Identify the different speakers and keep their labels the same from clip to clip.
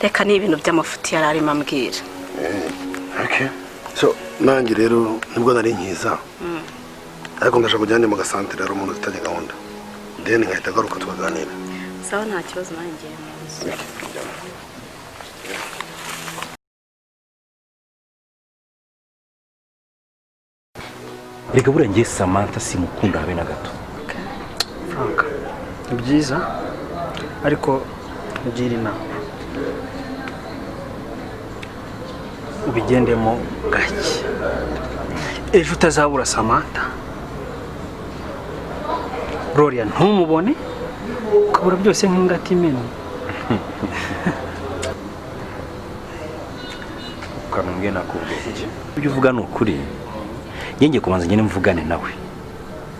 Speaker 1: Reka ni ibintu by'amafuti yari arimo ambwira.
Speaker 2: Okay. So nanjye rero nibwo nari nkiza. Ariko ndashaka kujya mu gasantere hari umuntu ufitanye gahunda. Then nkahita agaruka tukaganira.
Speaker 1: Sawa nta kibazo nanjye ngiye mu nzu.
Speaker 3: Reka buriya ngiye Samantha simukunda habe na gato.
Speaker 4: Frank, ni byiza ariko ugira inama ubigendemo gake, ejo utazabura Samantha Gloria ntumubone ukabura byose nk'ingati imena.
Speaker 3: Ukanambwiye nakubwiye ibyo uvuga ni ukuri, ngiye kubanza ngene mvugane nawe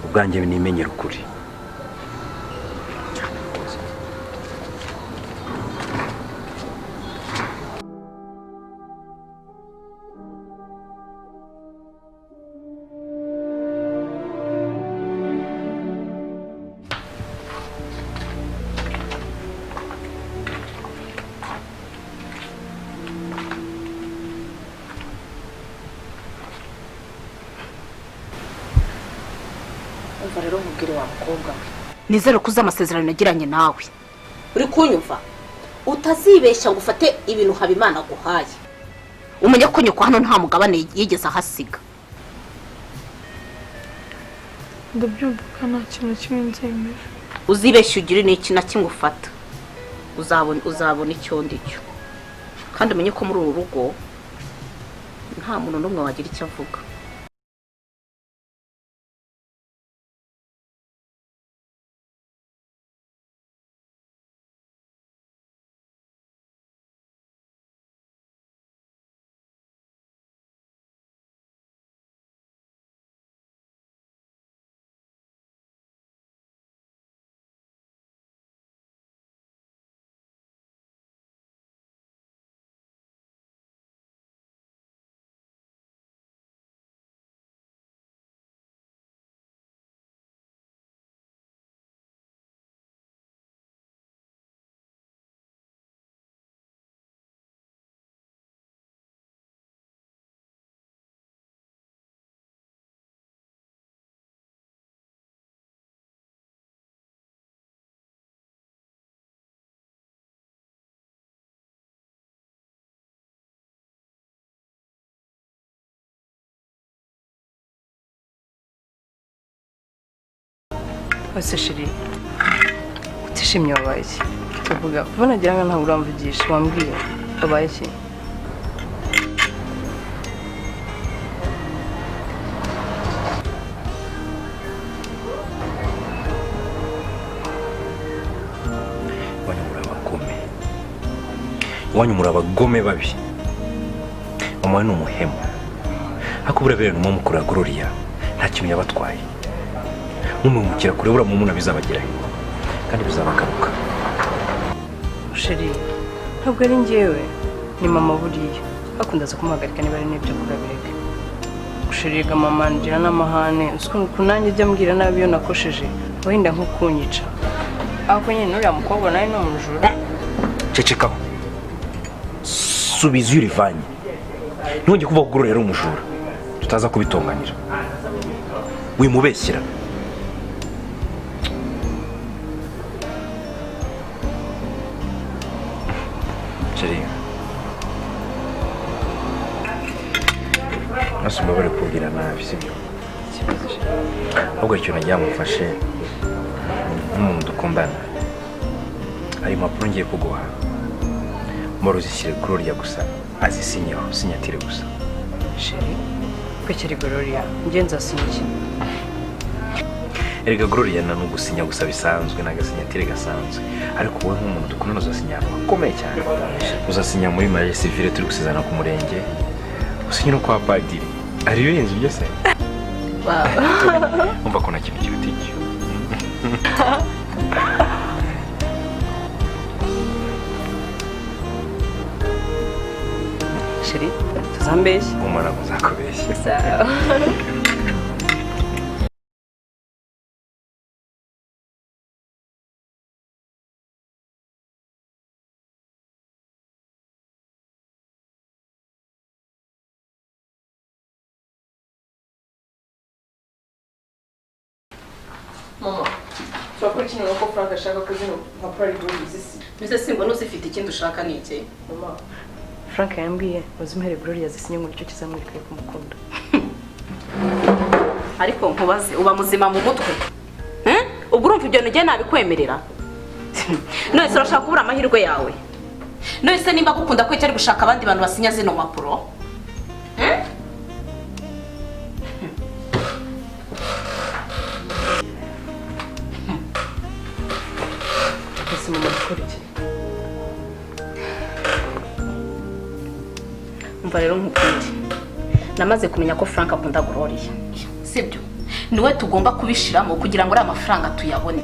Speaker 3: ubwanjye nimenyera ukuri.
Speaker 1: Rero nkubwire wa mukobwa we, nizere ko uzi amasezerano nagiranye nawe. Uri kunyumva? Utazibeshya ngo ufate ibintu Habimana aguhaye. Umenye ko nyoko hano nta mugabane yigeze ahasiga.
Speaker 5: Ndabyumva ko nta kintu kimwe nzemera.
Speaker 1: Uzibeshya ugire n'iki na kimwe ufata, uzabona icyo ndicyo. Kandi umenye ko muri uru rugo nta muntu n'umwe wagira icyo avuga.
Speaker 6: Ese chéri, utishimye wabaye iki? Tuvuga kuva nagira ngo ntabwo uramvugisha, wambwiye wabaye iki?
Speaker 3: Iwanyu muri abagome babi. Mama we ni umuhemu. Ariko buriya bene mukuru wa Gloria nta kintu yabatwaye. Mumumukira kure buriya mumuna bizabageraho kandi bizabagaruka.
Speaker 6: Chéri, ntabwo ari njyewe, ni mama buriya. Akundaza kumuhagarika niba ari n'ibyo kurabireka. Chéri ga mama ngira n'amahane, uko nanjye ujya ambwira nabi iyo nakosheje, wenda nko kunyica. Ariko nyine n'uriya mukobwa nawe ni umujura.
Speaker 3: Cecekaho. Subiza iyo urivanye. Ntongeye kuvuga ko Gloria ari umujura. Tutaza kubitonganira. Wimubeshyira. Chéri, nasumba bari kubwira nabi, sibyo? Ahubwo icyo nagira mufashe nk'umuntu dukundana. Hari impapuro ngiye kuguha. Mboro uzishyire Gloria gusa, azisinyeho, sinyatire gusa.
Speaker 6: Chéri, kwekera Gloria, njye nzasinya iki?
Speaker 3: Erega Gloria na nugusinya gusa bisanzwe n'agasinyatire gasanzwe. Ariko wowe nk'umuntu dukundana uzasinya ahantu hakomeye cyane. Uzasinya muri mariage civile turi gusezerana ku murenge. Usinye no kwa padiri. Ari ibirenze ibyo se? Umva ko nta kintu kiruta icyo.
Speaker 6: Chéri, tuzambeshye.
Speaker 3: Umwana uzakubeshya.
Speaker 6: Sawa. Mama, turakora iki noneho ko Frank ashaka ko zino mpapuro ari buri zisi?
Speaker 1: Mbese simbona uzifite ikindi ushaka ni iki?
Speaker 6: Mama, Frank yambwiye wazimuhere Gloria zisinye ngo nicyo kizamwereka ko umukunda.
Speaker 1: Ariko nkubaze uba muzima mu mutwe? Ubwo urumva ibyo ngiye nabikwemerera? None se urashaka kubura amahirwe yawe? None se nimba gukunda ko cyari gushaka abandi bantu basinya zino mpapuro?
Speaker 6: Ese mama dukora iki?
Speaker 1: Umva rero nkubwire. Namaze kumenya ko Frank akunda Gloria. Sibyo? Niwe tugomba kubishiramo kugira ngo ari amafaranga tuyabone.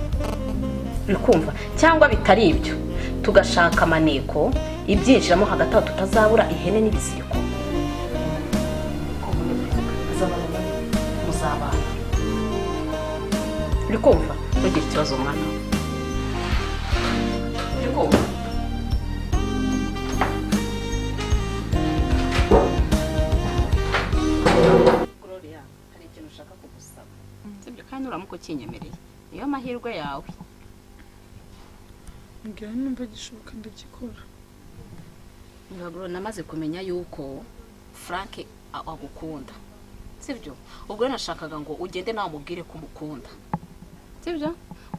Speaker 1: Uri kumva? Cyangwa bitari ibyo, tugashaka amaneko ibyinjiramo hagati aho tutazabura ihene n'ibiziriko. Muzabana. Uri kumva? Ntugire ikibazo mwana. Uri kumva? Gloria, hari ikintu ushaka kugusaba. Sibyo kandi uramuka ukinyemereye. Niyo mahirwe yawe.
Speaker 5: Mbwira nimba gishoboka ndagikora.
Speaker 1: Gloria, namaze kumenya yuko Frank agukunda. Sibyo? Ubwo nashakaga ngo ugende nawe umubwire ko umukunda. Sibyo?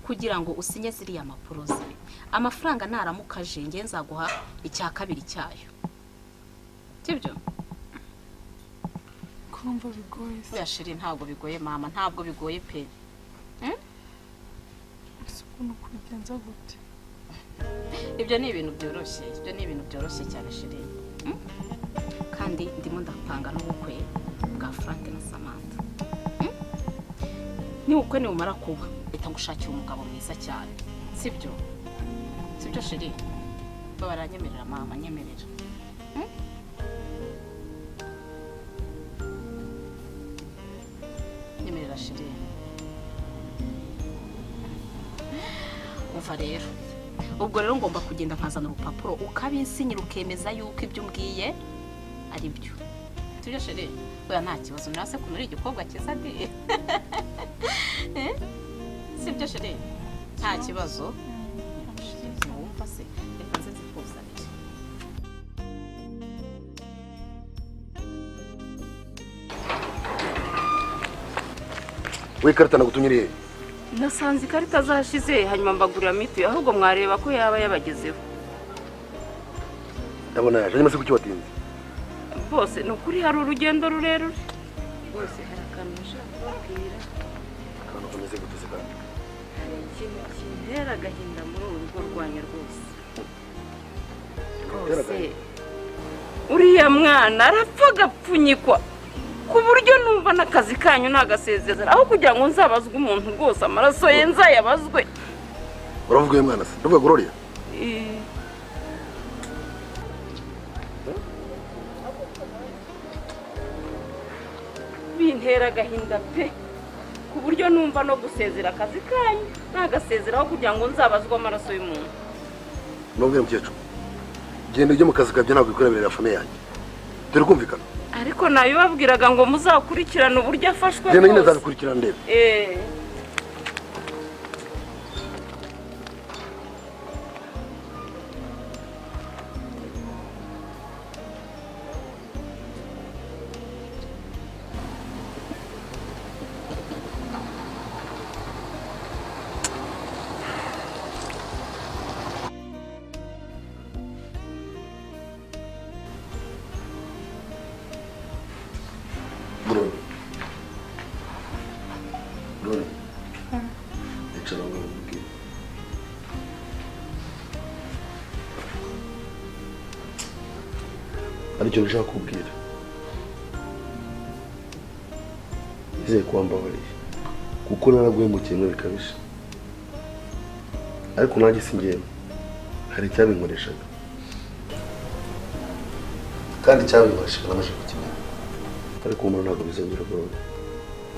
Speaker 1: Kugira ngo usinye ziriya mpapuro ze. Amafaranga naramuka aje nge nzaguha icya kabiri cyayo. Sibyo?
Speaker 5: Kumva bigoye se.
Speaker 1: Oya chéri, ntabwo bigoye mama, ntabwo bigoye pe.
Speaker 5: Ese ukuntu kubigenza gute?
Speaker 1: Ibyo ni ibintu byoroshye, ibyo ni ibintu byoroshye cyane chéri. Kandi ndimo ndapanga n'ubukwe bwa Frank na Samantha. Ni ubukwe nibumara kuba, reka ngushakire umugabo mwiza cyane. Sibyo? Sibyo chéri? Baranyemerera mama, nyemerera. Nyemerera chéri. Umva rero. Ubwo rero ngomba kugenda nkazana urupapuro ukabinsinyira ukemeza yuko ibyo umbwiye ari byo. Tujye chéri? Oya nta kibazo, nase kuntu uri igikobwa cyiza di. Sibyo chéri? Nta kibazo. Wumva se? Reka nze nzikuzanire.
Speaker 2: We ikarita nagutumye iri he?
Speaker 7: Nasanze ikarita zashize, hanyuma mbagurira mituyu. Ahubwo mwareba ko yaba yabagezeho.
Speaker 2: Ndabona yaje. Hanyuma se kuki watinze?
Speaker 7: Bose, ni ukuri hari urugendo rurerure. Bose, hari akantu nashaka kubabwira.
Speaker 2: Akantu kameze gute se kandi?
Speaker 7: Hari ikintu kintera agahinda muri uru rugo rwanyu rwose.
Speaker 2: Gutera
Speaker 7: Rwose
Speaker 2: agahinda?
Speaker 7: uriya mwana arapfa agapfunyikwa, ku buryo numva n'akazi kanyu nagasezera, aho kugira ngo nzabazwe umuntu rwose, amaraso ye nzayabazwe.
Speaker 2: Uravuga uyu mwana se? Uravuga Gloria?
Speaker 7: Eh. Bintera agahinda pe, ku buryo numva no gusezera akazi kanyu nagasezeraho kugira ngo nzabazwe amaraso y'umuntu.
Speaker 2: Nubwire mukecuru, genda ujye mu kazi kabyo, ntabwo bikureberera famille yanjye, turi kumvikana?
Speaker 7: Ariko nabibabwiraga ngo muzakurikirane uburyo afashwe.
Speaker 2: Genda nyine.
Speaker 7: Rwose.
Speaker 2: Nzabikurikirana ndebe.
Speaker 7: Eh.
Speaker 2: Gloria, Gloria, icara ngo nkubwire. Hari ikintu nshaka kubwira. Nizeye ko wambabariye, kuko naraguhemukiye mwe bikabije, ariko nanjye si njyewe, hari icyabinkoreshaga, kandi icyabinkoreshaga namaze kukimenya. Ariko ubu ntabwo bizongera. Gloria,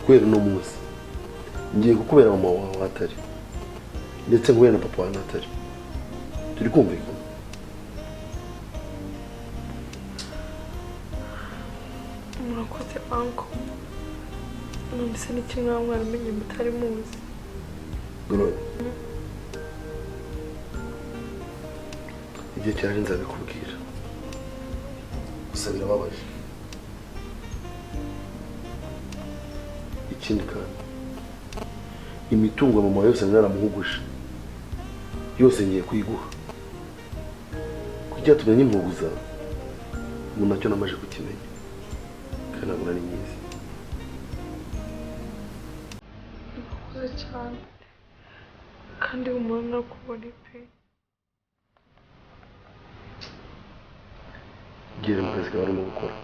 Speaker 2: kubera uno munsi ngiye kukubera mama wawe atari, ndetse nkubera na papa wawe atari. Turi kumvikana?
Speaker 5: Murakoze, uncle. None se ni kimwe mwaba mwaramenye mutari muzi?
Speaker 2: Gloria, igihe cyaje nzabikubwira, gusa birababaje. Ikindi kandi, imitungo ya mama yose naramuhuguje, yose ngiye kuyiguha. Kugira tumenye impuguza ubu, nacyo namaze kukimenya, kandi ntabwo nari nyizi.
Speaker 5: Murakoze cyane, kandi humura, nakubona pe.
Speaker 2: Ugere mu kazi kawe urimo gukora.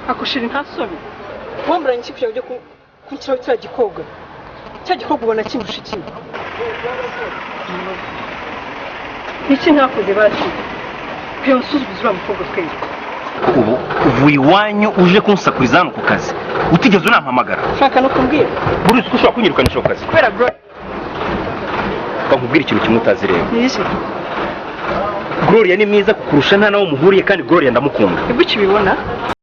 Speaker 6: Akushira ntasoni, wamburanye iki kugira ngo ujye kunshyiraho cya gikobwa? Cya gikobwa ubona kindusha iki? Iki ntakoze basi kugira ngo usuzuguze uriya mukobwa twese?
Speaker 3: Ubu uvuye iwanyu uje kunsakuriza hano ku kazi, utigeze unampamagara.
Speaker 6: Ushaka no kumbwira?
Speaker 3: Buri uzi ko ushobora kunyirukanisha ku kazi.
Speaker 6: Kubera bro.
Speaker 3: Bakubwira ikintu kimwe utazi rero.
Speaker 6: Ni iki?
Speaker 3: Gloria ni mwiza kukurusha, nta nawe muhuriye, kandi Gloria ndamukunda.
Speaker 6: Nibwo ukibibona?